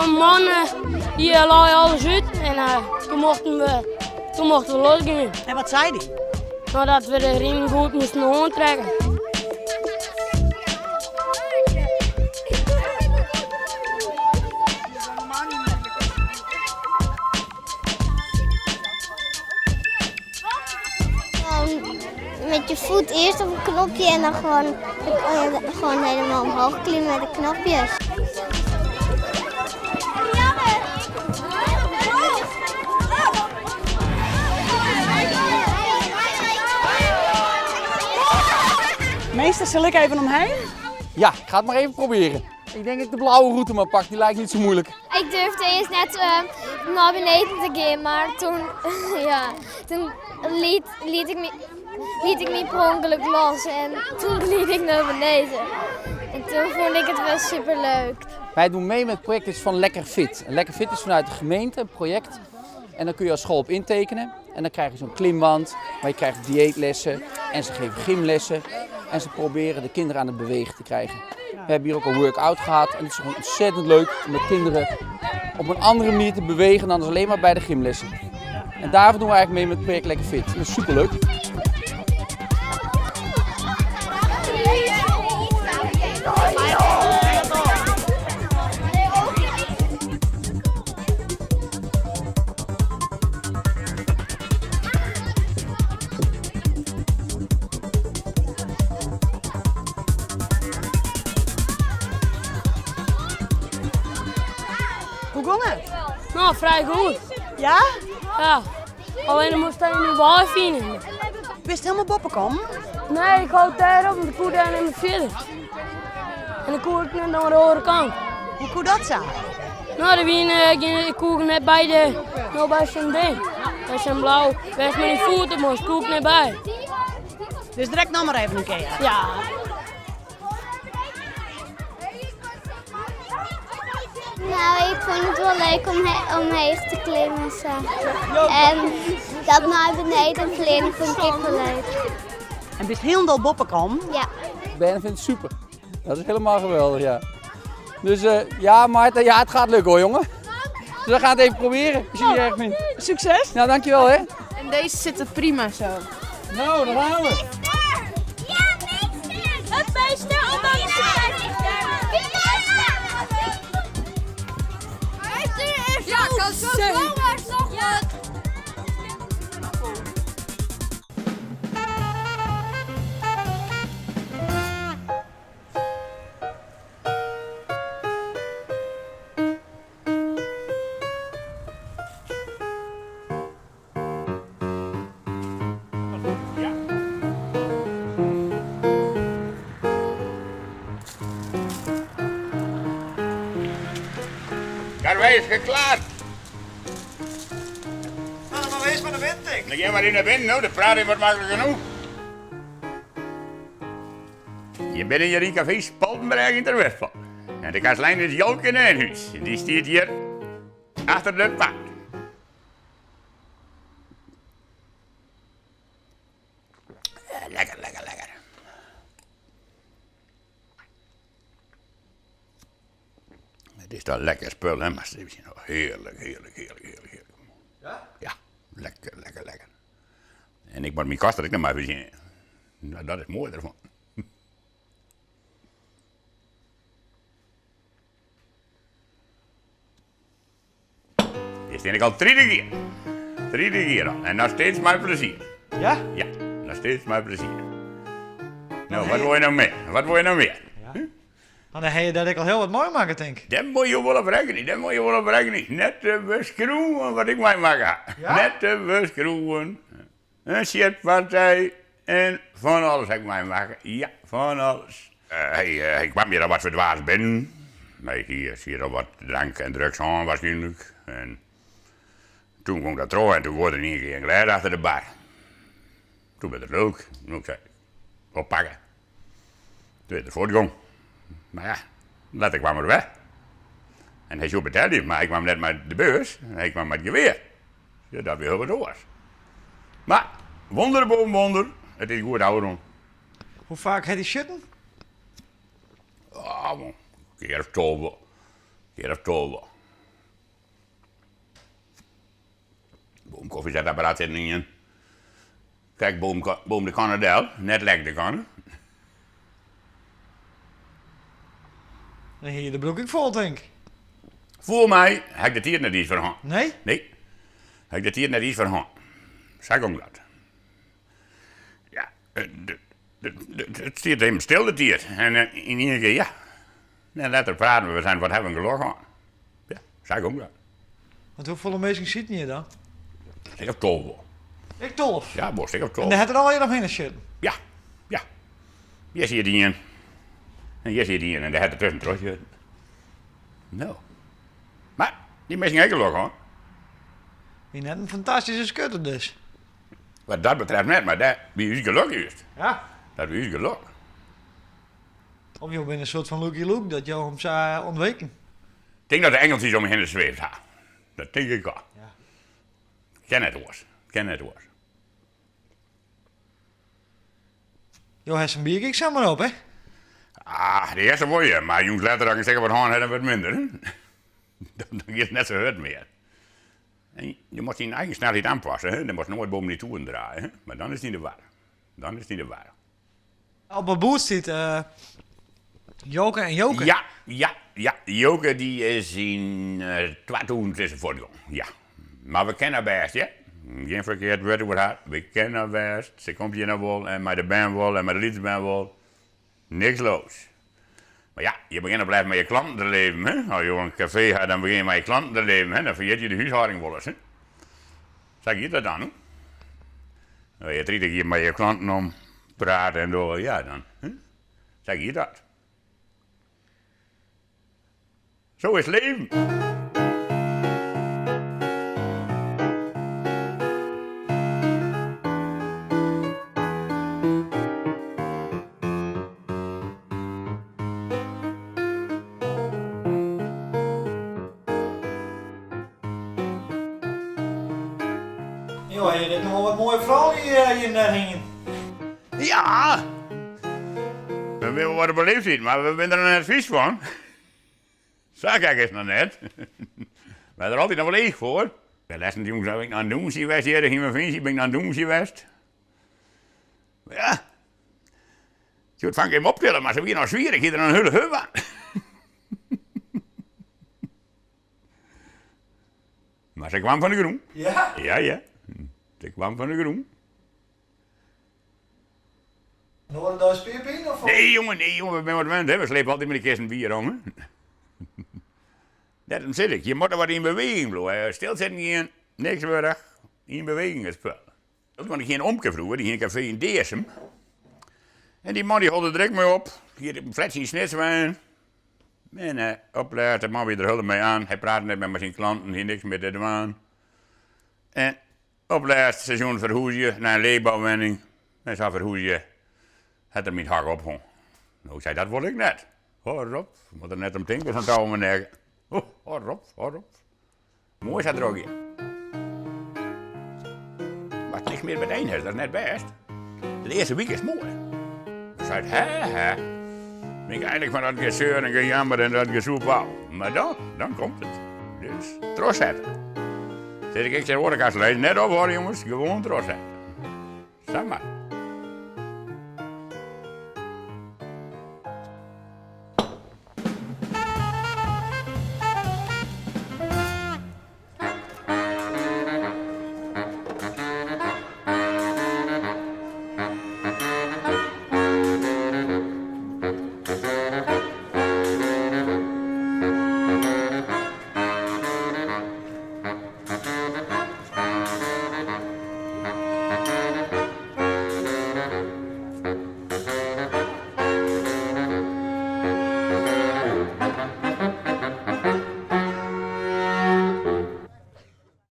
kwam een man, die lei alles út en toen mochten we, toen mochten we losgean. En wat sei dy? No, dat we de riemen goed moasten oantrekke. Met je voet eerst op een knopje en dan gewoon, gewoon helemaal omhoog klimmen met de knopjes. Meester, sil ik even omheech? Ja, ik ga het maar even proberen. Ik denk dat ik de blauwe route maar pak, die lijkt niet zo moeilijk. Ik durfde eerst net naar beneden te gaan, maar toen, ja, toen liet, liet, ik me, liet ik me per ongeluk los en toen liet ik naar beneden. En toen vond ik het wel superleuk. Wij doen mee met het project is van Lekker Fit. En Lekker Fit is vanuit de gemeente een project. En dan kun je als school op intekenen. En dan krijg je zo'n klimband, maar je krijgt dieetlessen en ze geven gymlessen. En ze proberen de kinderen aan het bewegen te krijgen. We hebben hier ook een workout gehad en het is gewoon ontzettend leuk om met kinderen op een andere manier te bewegen dan alleen maar bij de gymlessen. En daarvoor doen we eigenlijk mee met het project Lekker Fit. Dat is superleuk. Hoe gong it? No, frij goed. Ja? Ja. Alleen dan moest hij nu wei fine. Bist hielendal boppe kommen? Nee, ik hou daar op, want ik koe daar niet meer verder. En dan koe ik net naar de andere kant. Hoe koe dat zo? No, dan wie, eh, ik koe net bij de, nou bij zo'n ding. Bij zo'n blauw, waar met die voeten moest, koe ik net bij. Dus direct nog maar even een keer. Ja. Nou, ik vond het wel leuk om, he omheech te klimmen. Zo. En dat naar beneden klimmen vond ik wel leuk. En bist hielendal boppe kommen? Ja. Ben vindt het super. Dat is helemaal geweldig, ja. Dus uh, ja, Maarten, ja, het gaat lukken hoor, jongen. Dus we gaan het even proberen, als jullie erg vinden. Succes! Nou, dankjewel hè. En deze zitten prima zo. Nou, daar gaan we. Ja, meester! Het meester, Ja, kan zo nog wat. Karwei is geklaard. Nou, dan maar eens maar naar binnen, ik. Dan ga maar in naar binnen, nou, de praat is wat makkelijk genoeg. Je bent in je café Spaltenberg in Terwispel. En de kastlijn is Jolke Nijhuis. En die staat hier achter de paard. Lekker, lekker, lekker. Het is toch lekker spul, hè, maar het is nog heerlijk, heerlijk, heerlijk, heerlijk, heerlijk. Ja? Ja, lekker, lekker, lekker. En ik moet mijn kast dat ik nog maar even zien. Nou, dat is mooi ervan. Dit ben ik al drie keer. Drie keer al. En nog steeds mijn plezier. Ja? Ja, nog steeds mijn plezier. Nou, wat wil je nou meer? Wat wil je nou meer? Dan heb je dat ik al heel wat mooi maken, denk ik. Dat moet je wel op rekenen, dat moet je wel op rekenen. Net te beschroeven wat ik mij maak. Ja? Net te beschroeven. Een shitpartij en van alles heb ik mij maken. Ja, van alles. Hij, eh, ik kwam hier al wat verdwaasd binnen. Hij hier hier al wat drank en drugs aan waarschijnlijk. En toen kwam dat terug en toen wordt er in één keer een geluid achter de bar. Toen werd het leuk. Toen ik zei, oppakken. Toen werd de voortgang. Maar ja, later kwam er weg. En hij zo betaalde, maar ik kwam net met de beurs en hij kwam met het geweer. Ja, dat weer heel wat oors. Maar, wonder boven wonder, het is goed ouder. Hoe vaak heb je shitten? Ah, man, keer of 12. Keer of 12. Kofjesetapparaat sit ien. Krekt boven de kanne del, net lek de kanne. Dan hie je de broek ek fol, tink. Foar my ha ik de tiid net iens foar hân. Nee? Nee, ha ik de tiid net iens foar hân. Sa gong dat. Ja, it stiet even stil de tiid. En yn ien kear, ja. En letter praten we, we seinen, wat ha we in gelok hân. Ja, sa gong dat. Want hoefolle minsken sieten hjir dan? Stik of 12 wol. Ek 12? Ja, wol stik of 12. En dêr hat er allegear omhinne sitten? Ja, ja. Hjir siet ien. En hjir siet ien en dêr hat er tuskentroch sitten. No. Mar, dy minsken ha ek gelok hân. Wie net in fantastyske skutter dus. Wat dat betreft net, mar dat wie ús gelok juist. Ja. Dat wie ús gelok. Of jo binne in soart fan Lucky Luke, dat jo him sa ûntweken. Ik tink dat de engeltsjes om my hinne sweefd ha. Dat tink ik al. Ja. Kin net oars. Kin net oars. Jo ha sa'n bier ek samar op, hè? Ah, de earste wol ja, mar jûns letter as ik in stik of wat hân ha, dan wurdt it minder. Dan giet it net sa hurd mear. En je moatst dyn eigen snelheid oanpasse, hè? Dan moatst noait boven dy toeren draaie, hè? Mar dan is it yn de war. Dan is it yn de war. Op it boerd stiet Joke en Joke. Ja, ja, ja. Joke dy is yn 2000 is se fuortgong, ja. Mar we kenne har bêst, hear. Gjin ferkeard wurd oer har. We kenne har bêst. Se komt hjir noch wol en mei de bern wol en mei de lytse bern wol. Niks los. Mar ja, je begjinne op 't lêst mei je klanten te leven, hè. As jo in kafee ha, dan begjinne je mei je klanten te leven, hè. Dan ferjit je de húshâlding wolris, hè. Sa giet dat dan, hè. As je 30 jier mei je klanten om prate en dogge, ja, dan, hè. Sa giet dat. Zo is het leven. Jo ha hjir ek noch wol wat moaie froulju hjir net hingjen. Ja! We binne wol wat op 'e leeftiid, mar we binne der noch net fys fan. Sa gek is it noch net. We ha der altyd noch wol each foar. De lêsten jûns haw ik nei in dûnsje west hjir, yn myn Vinsje bin ik nei in dûnsje west. Ja, ik soe it fanke even optille, mar se wie noch swier, ik hie der in hiele huf oan. Mar se kwam fan de grûn. Ja? Ja, ja. Se kwam fan de grûn. In oare dei spierpine of? Nee jonge, nee jonge, we binne wat wend hè. We slepe altyd mei de kisten bier om. Hè. Dêrom sis ik, je moatte wat yn beweging bliuwe. Stilsitten gean, niks wurdich. Yn beweging it spul. Want ik hie in omke froeger, dy hie in kafee yn Dearsum. En dy man dy hold der direkt mei op. Hie in fletsje yn Snits wennen. En uh, op 't lêst, de man wie der hielendal mei oan. Hy prate net mear mei syn klanten, hie niks mear te dwaan. En op 't lêste seizoen ferhûzje nei in leechbouwenning. En sa ferhûzje hat er myn hak ophong. No, ik sei, dat wol ik net. Hâld op, moat der net om tinke, sa'n touw om 'e nek. Hâld op, hâld op. Moai sa drok hjir. Moatst niks mear by dat is net bêst. De earste wike is moai. Dan seit hè hè. Bin ik eindelijk fan dat geseur en gejammer en dat gesoep ôf. Mar dan, dan komt it. Dus trochsette. Sis ik ek tsjin oare kastleden, net ophâlde jonges, gewoan trochsette. Sa mar.